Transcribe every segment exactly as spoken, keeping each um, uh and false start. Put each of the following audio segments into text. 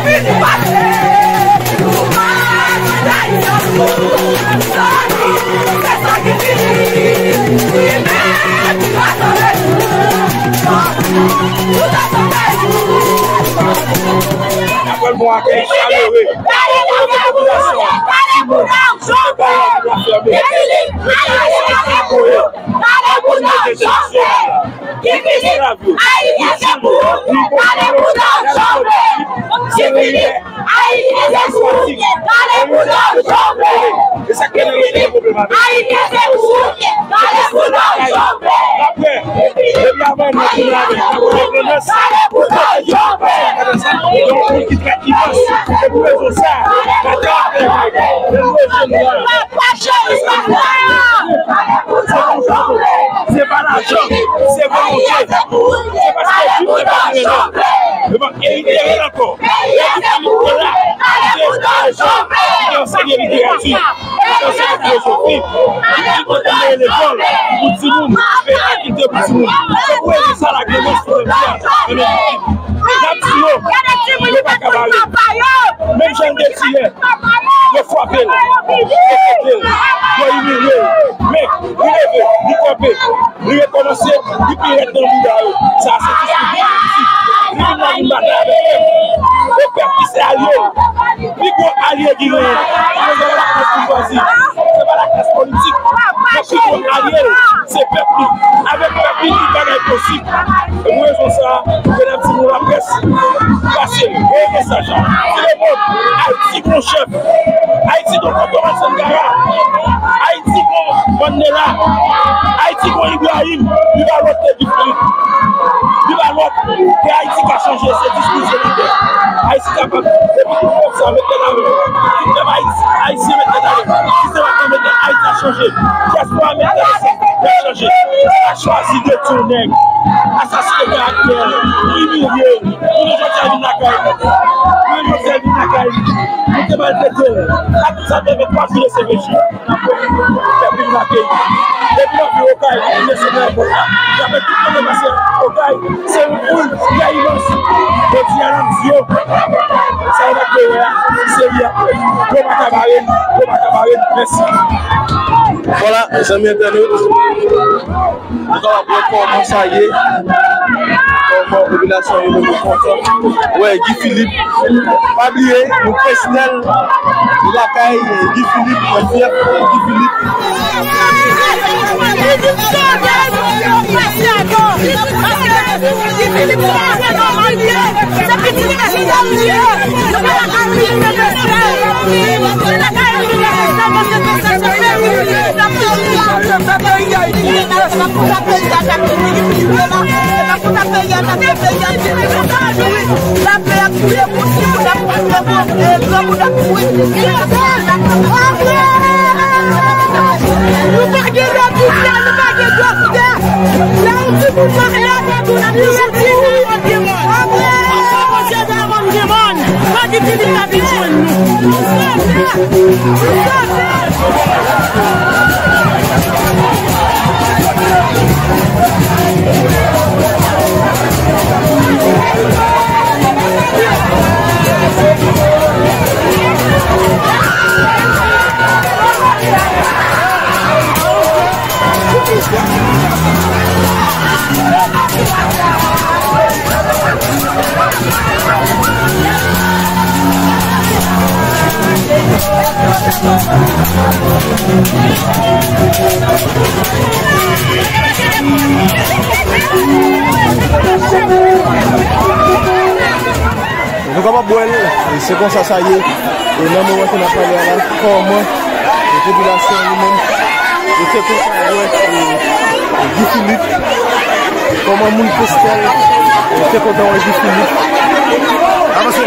N ap pral bon akèy chalere. Kote popilasyon, timoun, se pa la pou n ap fèmen. Mete yon mesaj ki koyè. Pale pou nou, Jovenel! Guy Philippe, Ayisyen se pou ou! Pale pou nou, Jovenel! Guy Philippe, Ayisyen se pou ou! Pale pou nou, Jovenel! Guy Philippe, Ayisyen se pou ou! Pale pou nou, Jovenel! Guy Philippe, Ayisyen se pou ou! Pale pou nou, Jovenel! Yon moun ki trèt ki panse, se pou rezon sa, Matè ap fè bagay, men nou jwenn la. Se pa lajan, se volonte. Se paske Bib te pa vle non. Yo p ap erite l ankò. Yo di Filip te la, li te espeje, li te anseye literati, li te anseye filozofi, li te kontinye lekòl pou timoun, fè aktivite pou timoun. Se pou rezon sa la grandans pou jodi a, nan men Filip. N ap di yo, yo pa ka bare. Menm jan l te di yè, yo frape l, yo kote l, yo imilye l. Men, li leve, li kanpe, li rekòmanse, li pi rèd nan bouda yo. Sa se diskou Guy Philippe. Li vin la vin batay avèk pèp. E pèp ki se alye l. Pi gwo alye ki genyen, se pa laklas boujwazi, se pa laklas politik. Men pi gwo alye l, se pèp li. Avèk pèp li, tout bagay posib. E pou rezon sa a, medam, timoun, laprès, pase, voye mesaj la. Filemon, Ayiti gon chèf. Ayiti gon Otto Ralph Sangara. Ayiti gon Mandela. Ayiti gon Ibrahim. Li pa lòt ke Guy Philippe. Li pa lòt ke Ayiti ka chanje, se diskou, se lidè. Ayiti kapab. Depi tout pèp sa met tèt ansanm, tout pèp Ayiti, Ayisyen met tèt ansanm, sistèm ap mete Ayiti ap chanje. Dyaspora met tèt ansanm, y ap chanje. Yo pa chwazi detounen, asasinen karaktè, pou imilye, pou nou jodi a vin lakay nou. Pou nou jodi a vin lakay nou. Nou te maltrete l. Sa, sa te fè twa jou de C P J. Pèp vin lakay. Depi w ap vin Okay, ou deside nan pòt la. Y ap tout moun pase Okay, se yon foul trè imans. Jodi a, n ap di yo, sa yo t ap vle wè a, se li a. Yo pa ka bare n, yo pa ka bare n. Mèsi. Vwala, zanmi entènot, nou kapab wè kòman sa ye, kòman popilasyon yo kontan wè Guy Philippe. Pa bliye, nou Kristèl, nou lakay Guy Philippe, mwen fyè Guy Philippe. Nou pa gen lòt doktè, nou pa gen doktè. Lè yon timoun malad, nou ap toujou di nou. Anpè! Anpè! Anpè! Anpè! Anpè! Nou kapab wè l, e se konsa sa ye. E nan moman ke n ap pale a la, kòman, e, popilasyon an li menm, yo te kontan wè, e, e, Guy Philippe, kòman moun Kristèl, e, te kontan wè Guy Philippe. Avanse.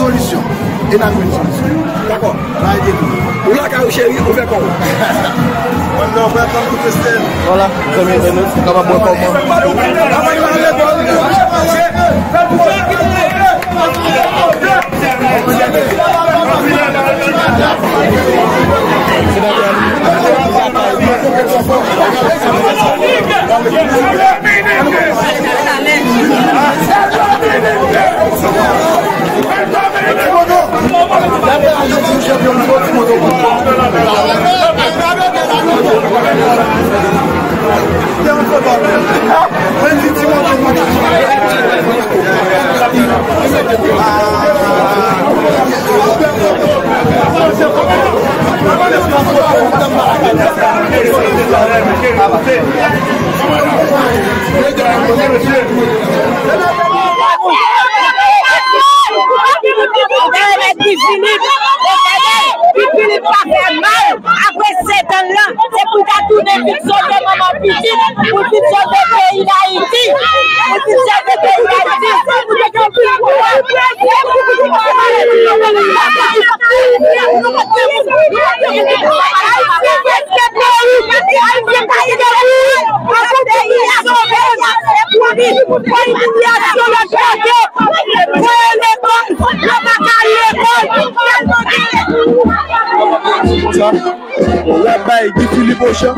solisyon. E n ap jwenn solisyon. Dakò. N a ede tou. Ou lakay ou, cheri, ou fè kò w. Mwen non, mwen pran kout Estèl. Vwala, zanmi entènèt, ou kapab wè kòman. Guy Philippe, Guy Philippe pa fè mal. Apre sèt an lan, se pou l ta tounen vin sove manman pitit, pou l vin sove peyi Dayiti, pou l vin sove peyi Dayiti. Sa, w ap bay Guy Philippe Ochan.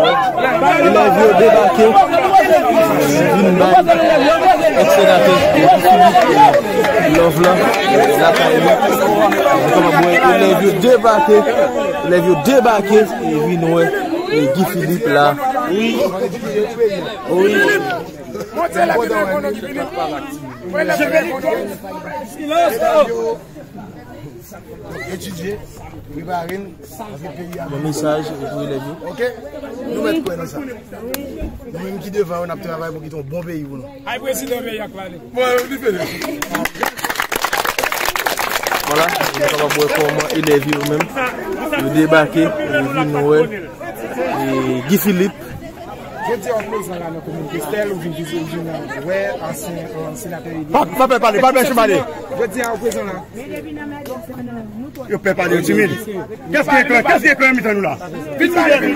Elèv yo debake, vin bay èks senatè Guy Philippe love la, lakay li. Nou kapab wè elèv yo debake, elèv yo debake, e vin wè, e Guy Philippe la. Wi. Wi. Silans! Etidye, prepare n, paske peyi a. Bon mesaj pou elèv yo. Oke? Nou mèt kwè nan sa. Nou menm ki devan yo, n ap travay pou kite yon bon peyi pou nou. Ay, prezidan peyi a k pale. Bon, li fini. Vwala, nou kapab wè kòman elèv yo menm, yo debake, yo vin wè, e, Guy Philippe. Jodi a, w prezan la nan komin Kristèl, ou vin vizite, ou vin wè ansyen, euh, senatè eli. Pa, pa pè pale, pa pè pale. Jodi a, w prezan la. Yo pè pale, yo timid. Kès ki gen kran, kès ki gen kran nan mitan nou la? Vin pale, vin